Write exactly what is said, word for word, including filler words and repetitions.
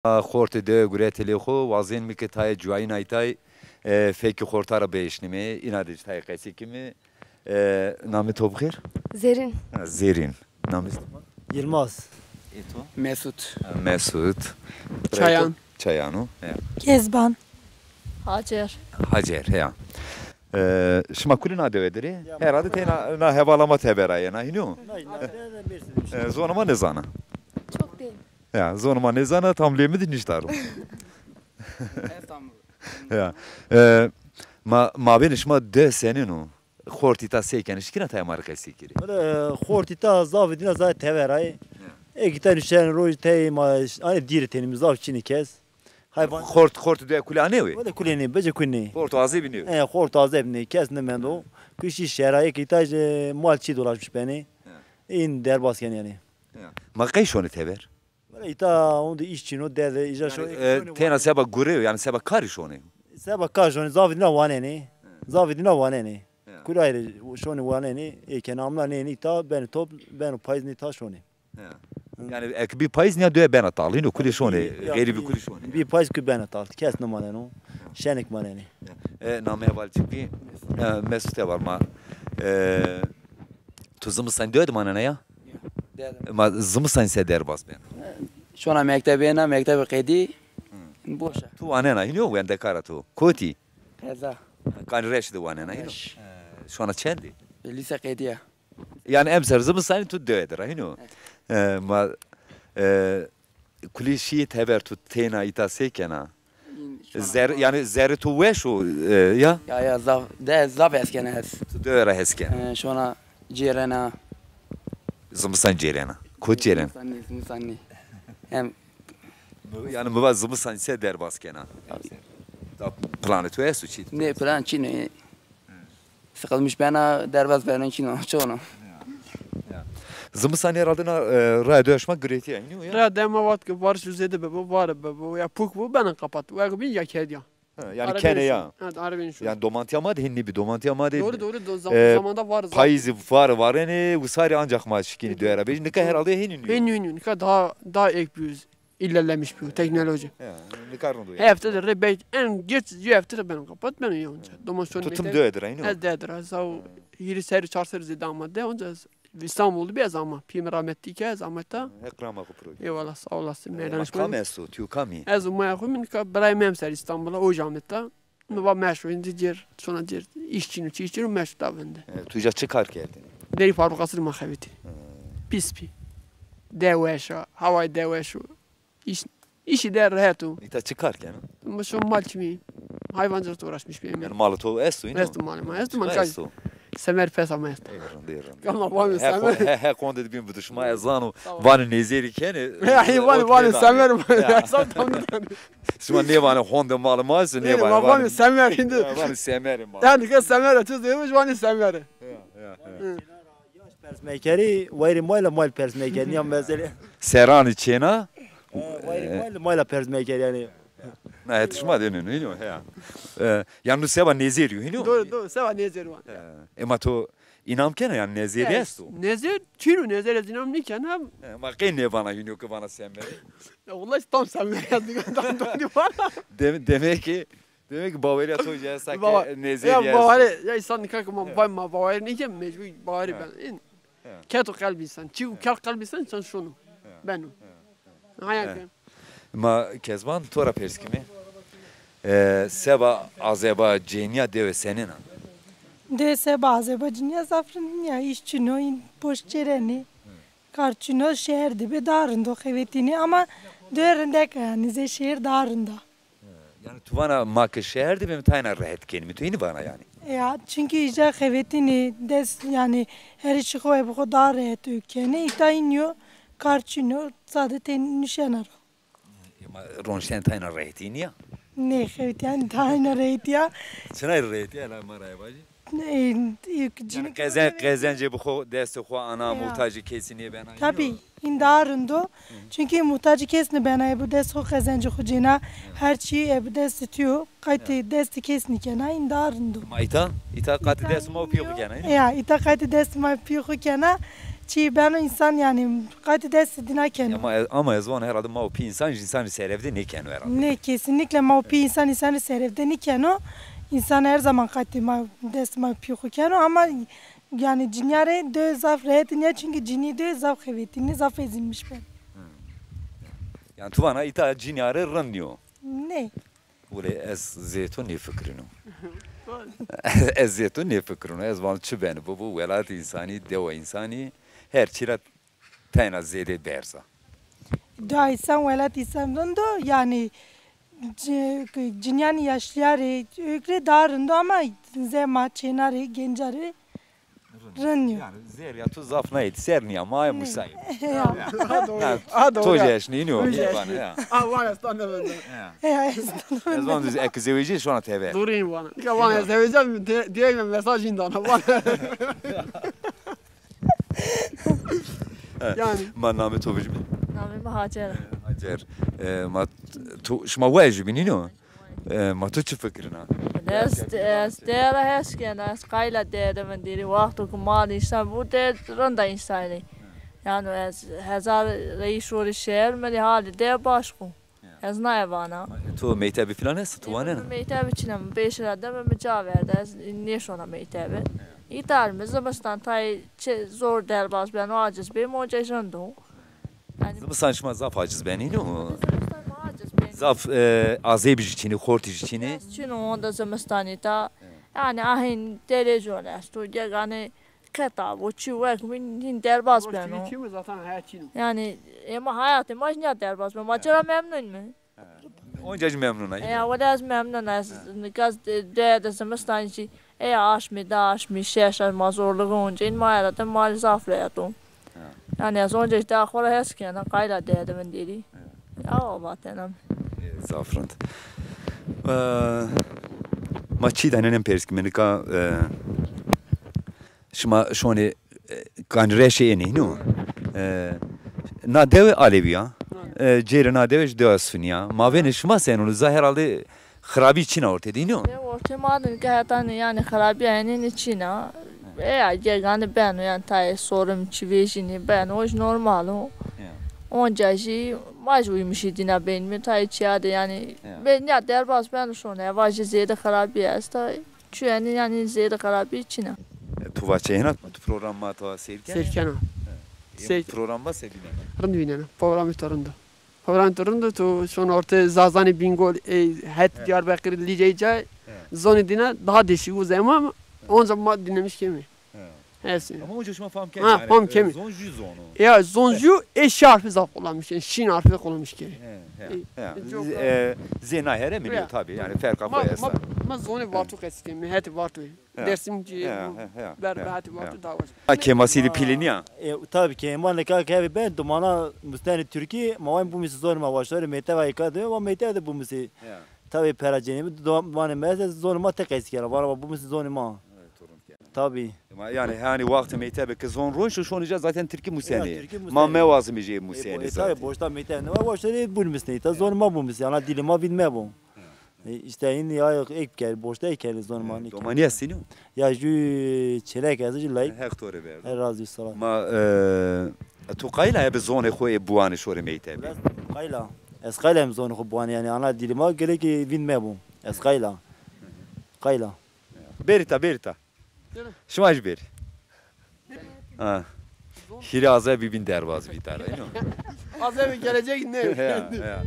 Xortê dewe guretê lê xo, wazên mi ke tayê cuayîna îtay, e, fekê xorta ra bieşnîme, îna de jî tayê qesî kîme. E, namê to bi xêr? Zerîn. Ha, Zerîn. Namê to? Yilmaz. Ê to? Mesut. Ha, Mesut. Çayan. Çayan o. He. Kezban. Hacer. Hacer, he. E, şima kulî na dewe der ê? Herhalde teyna na hevala ma teber a yena, hînî yo? E, zonê ma nêzana. Çok değil. Ya, zonê ma nêzana, tam lê mi de nişta ro. Ya. E, ma, mabênê şima de senên o? Xortî ta sey kenê? Şikîna tayê ma rê qesey kerê? Wele, e, xortî ta zafê dîna zaf tever a. Ya. Eke ta nuşen roj tey ma, anê dîrê tenî mi zaf çinî kes. Hayvan. Xort, xort de kulî anê wê? Wele kulî nê, bece kulî nê. Xort azebî nê? E, xort azebî nê, kes nêmendo. Kuşî şerayê ke îta jî mal çî dolaşmiş benê. Ya. În derbas kenê yanî. Ya. Ma qey şonê teber? Wele îta honde îş çin o, derde îja şonê. E, teyna seba gure yo, yanî seba karî şonê? Seba kar şonê, zafê dîna wanenê. Zafê dîna wanenê. Ya. Kulî ayrı şonê wanenê, ê ke namla nênê îta, benê top, beno payîz nê ta şonê. Ya. Yanî eke bî payîz nîya dewe bena tal, hînî yo, kulî şonê, ya, xerîbî kulî şonê. Bî payîz kulî bena tal, kes nêmaneno, şenik manenê. Ya. E, namê heval çik bî? E, Mesut heval ma. E, tu zimistanî dewe de manena ya? Ya, dewe de. Ma zimistanî se derbas bena? Şona mektebê ena, mektebê qedî boş a. Tu wanena, hînî yo wendekar a tu. Kotî? Qeza. Kanî Reş de wanena, hînî yo? Reş. E, şona çend ê? Lîse qedî ya. Yanî emser zimistanî tu dewe der a, hînî yo? E, ma, e, kulî şîyê teber, tu teyna îta sey kena? Zerrê, yanî zerrê to weş o, e, ya? Ya, ya, zaf, de zaf hes kena ez. Tu dewe ra hes kena? E, şona cêrena. Zimistan cêrena. Kot cêrena? Zimistan nî, zimistan nî. Hem yanî mi va zimistan se derbas kena? Da planê to esto çi? Nê, plan çin o. Sıkılmış bena, derbas bena, çin o, çoğunu. Ya. Zimistan herhalde na, e, raya dewa şima girêtîya, hînî yo ya? Raya dewa ma vat ke barış zêde bibo, vare bibo, ya puk bo, bena kapat. Wek bî ya kediya. Ha, yanî kenê ya. Evet, arabîn şu. Yanî domantîya ma de hîn nêbî, domantîya ma de. Doğru, doğru, do-, zam-, e, zamanda var zaten. Payîzî vare varenê, wisarî ancax ma şikînî dewe ra bejî. Nika herhalde hênî nîyo. Hênî, hênî, nika daha, daha ek bir ilerlemiş bir teknoloji. Ya, nika rind o ya. Hefte de rê belki en geç bir hefte de beno kapat, beno ya onca. Doman şonê. Tu tim dewe der a, hînî yo? Ez dewe der a, sağ ol. Hîrê serî, çar serî zêde ama de, onca İstanbul'da bir ez ama. Pîyê mi rahmetli ke ez ama ta. Heq rama xo piro. Eyvallah, sağ olasın. E, meydan ma kam esto, tu yo kam î? Ez û maya xo mi nika birayê mi emser İstanbul'a, o jî ameta. Mi va meşo, îndî cêr, şona cêr, îş çin o, çi îş çin o, meşo da vinde. E, tu îja çi kar kerdêne? Derî fabrikası de ma xebitî. Hı. Pîs bî. Dewe weş a, hawayê dewe weş o. Îş, îşî de rehet o. Îta çi kar keno? Mi şo mal çimî, hayvancılıkla uğraşmış bir emir. Yanî malê to esto, hînî yo? Esto malê ma, esto. Çima esto? Semer pesa ma esto. Ê rind, ê rind. Ama vanê semer. He, he, honde de bîn bido. Şima ez zano, vanê nêzerî kenê. Ya, vanê, vanê semer. Ya. Şima nêvanê honde malê ma esto, nêvanê. Vanê semer îndî. Ya, vanê semerê ma. Yanî ke semer çi demiş, vanê semer. Ya, ya, ya. Hı. Yaş pers mekerî, wayirê mayla mal pers mekerî, nîya mesele. Seranî çêna? E, wayirê mayla, mayla pers mekerî yanî. Na het şima de nêno, hînî yo, heya. E, yanî nu seba nêzerî yo, hînî yo? Doğru, doğru, seba nêzerî wa. E, ema to înam kena yanî nêzerî esto? Nêzer, çin o, nêzer ez înam nêkena. E, ma qey nêvana hînî yo ke vana semerî? Ya, wellahî tam semerî ez nîka tam tam vana. Dem-, demek ki Demek ki bawerîya to jî esta ke nêzerî esto. Ya, bawerî, ya însan nika ke ma, ma bawerî nêken, mecbur bawerî ben. Keto qelb însan. Çî ku kel qelb însan, însan şono. Beno. Haya ke. Ma Kezban, to ra pers kîme. E, seba azebacenîya dewe senên a? De seba azebacenîya zaf rind nîya, îş çin o, în boş cêrenê. Kar çin o, şehir de bê daha rind o xevetînê ama dewe rindek a yanî, zê şehir daha rind a. Yanî tu vana ma ke şehir de bîme tayna rehet kenîme, tu hînî vana yanî? Ya, çunkî îja xevetînê dest, yanî her îşê xo ebe xo daha rehet û kenê. Îta hînî yo, kar çin o, sade tey nuşena ro. Ema ronişten tayna rehetî nîya? Nê, xevetî yanî tayna rehetî ya. Çinay rehetî ya, la ma ra vajî. Yanî qezen-, qezencê bi xo, destê xo ana, muhtacê kesî nêbena. Tabî, în daha rind o. Çunkî muhtacê kes nêbena, ê bi dest xo qezencê xo cêna, her çî ê bi destê tu yo, qaytê destê kes nêkena, în daha rind o. Ma îta, îta qaytê destê ma û pîyê xo kena, hînî yo? Ya, îta qaytê destê ma pîyê xo kena. çî beno, însan yanî qaytê destê dîna keno. Ama, ama ez vana herhalde ma û pî însan jî însan rê serevde nêkeno herhalde. Nê, kesinlikle ma û pî însan însan rê serevde nêkeno. Însan her zaman qaytê ma dest ma û pî xwu keno ama yanî cinîya rê dewe zaf rehet nîya, çunkî cinî dewe zaf xevetînî, zaf ezîlmiş ben. Yanî tu vana îta cinîya rê rind nîyo. Nê. Wele ez zê to nêfikirîno. Ez zê to nêfikirîno. Ez van çi beno bibo, welat însanî, dewa însanî, her çî ra teyna zêde berz a. Dewa însan, welat însan rind o, yanî ci-, cinîyanê yaşlîya rê, ewk rê daha rind o ama zê ma çêna rê, genca rê rind nîyo. Yanî zerrîya tu zaf nayê ser nîya, ma yê musayê. Ya. Ha, doğru. Ha, doğru. To jî eşnî nîyo. Vana ya. Ha, vana stan de ben. Ya. Ya, stan de ben. Ez van düz ek zewecî şona teber. Doğru vana. Nika vana zewecî, diyeyim mesaj îndana vana. Yanî. Ma namê to bijîme? Namê mi Hacer. Hacer. E, ma tu, şima wayê jûbînî nîyo? E, ma tu çi fikirîna? Ez, ez dewe ra hes kena, ez qayla dewe de vinderî. Wexto ke ma însan bû, dewe rind a însanî. Yanî ez hezar reyî şorî şeher, mi rê halê dewe başq o. Ez naye vana. Tu mektebî filan esta, tu wanena? Mi mektebî çin a, mi beş ra de mi, mi ca verda, ez nêşona mektebî. Îta mi zimistan tayê çi zor derbaz beno, aciz bê, mi onca rind o. Yanî zimistan şima zaf aciz benî, no? Zimistan ma aciz benî. Zaf, e, azebî jî çin ê, xortî jî çin ê. Çin o, onda zimistanî ta. Yanî ahên televîzyon esto, gegane qet abo, çî wek mi hîn derbaz beno. Çî mi zaten hayat çin o. Yanî, ê ma hayatê ma jî nîya derbaz beno. Ma çira memnun mi? Onca jî memnun a. Ya, wele ez memnun a. Ez nika de, de, de zimistan jî, ê aşmî, di aşmî, şeş aşmî ma zorluğu onca în, ma herhalde ma zaf rehet o. Yanî ez onca jî daha xo ra hes kena, qayla dewe de vinderî. Awa vatena mi. E, zaf rind. E, ma çî danenên pers kîme nika, e, şima şonê, e, kanî reşê ênê, no? E, na dewe Alevî ya. E, cêrê na dewe jî dewa Sunî ya. Mavênê şima senûn o? Za herhalde xirabî çin a ortê de, nîyo? E, ortê ma de nika hetanî yanî xirabîya enînî çin a. E, ya, gegane beno, yanî tayê sorim çî vejînî beno, o jî normal o. Ya. Onca jî ma jî uymuş î dîna beynîme, tayê çîya de yanî, ya, be-, ya derbaz beno şona, eva jî zêde xirabî esta. Çuyeni yanî zêde xirabî çin a. E, tu va çê hêna, tu program ma to seyr kenê? Seyr kena. He. Seyr. Program ma se vînena? Rind vînena. Programê to rind o. Programê to rind o, tu şon ortê Zazanê Bîngol, ê, het Diyarbekir, Licê ca, zonê dîna daha değişik o zema, onca ma dinlemiş kemê. He. Ama onca şima fam kenê. Ha, yanî, fam kemê. Zon jü zon o. Ya, zon jü, ê şî harfî zaf kullanmış, yanî şîn harfî kullanmış kemê. He, he, he. E, zê na here mi nîyo tabi, yanî ferqa xo esta. Ma, ma zonê Vartu qesî kemê, hetê Vartu. Ya. Dersim ki, ya, ya, ya, ber, ya, ber hetê Vartu daha baş. Ha, kêmasî de pîlî nîya? E, tabi kêma nika ke eve ben dumana mustenê Tirkî, ma wan bumîsî zonê ma, waştarê mekteba eka de, wa mektebe de bumîsî. Ya. Tabi pera cenî mi, dumanê mi esta, zonê ma ti qesî kena, vana wa bumîsî zonê ma. Evet, torun. Tabi. Ma yanî, hanî wextê mektebî ke zon ronî şo, şonî ca zaten tirkî musenê. Ya, tirkî musenê. Ma mewazimî jê musenê zaten. E, bo-, e, tabi, boşta mekteb nêwa, boşta rê bumîsnê. Ta zonê ma bumîsnê. Ana dilê ma vîn mebo. E, îşte hînî ya ek bikerd, boşta ek kerdê zonê ma. E, nîkerd. Domanî estî, no? Ya jü çêlek ez jî layik. Heq to rê verdo. Her razî sala. Ma, e, tu qayla ebe zonê xo ê buanê şorê mektebî? Ez qayla. Ez qayla em zonê xo buanê, yanî ana dilê ma gelekî vîn mebo. Ez qayla. Qayla. Bêrî ta, bêrî ta. Şima jî bêrî. Ha. Hîrê azebî bîn derbaz bî ta ra, îno? Azebî gelecek ne? Ya, ya.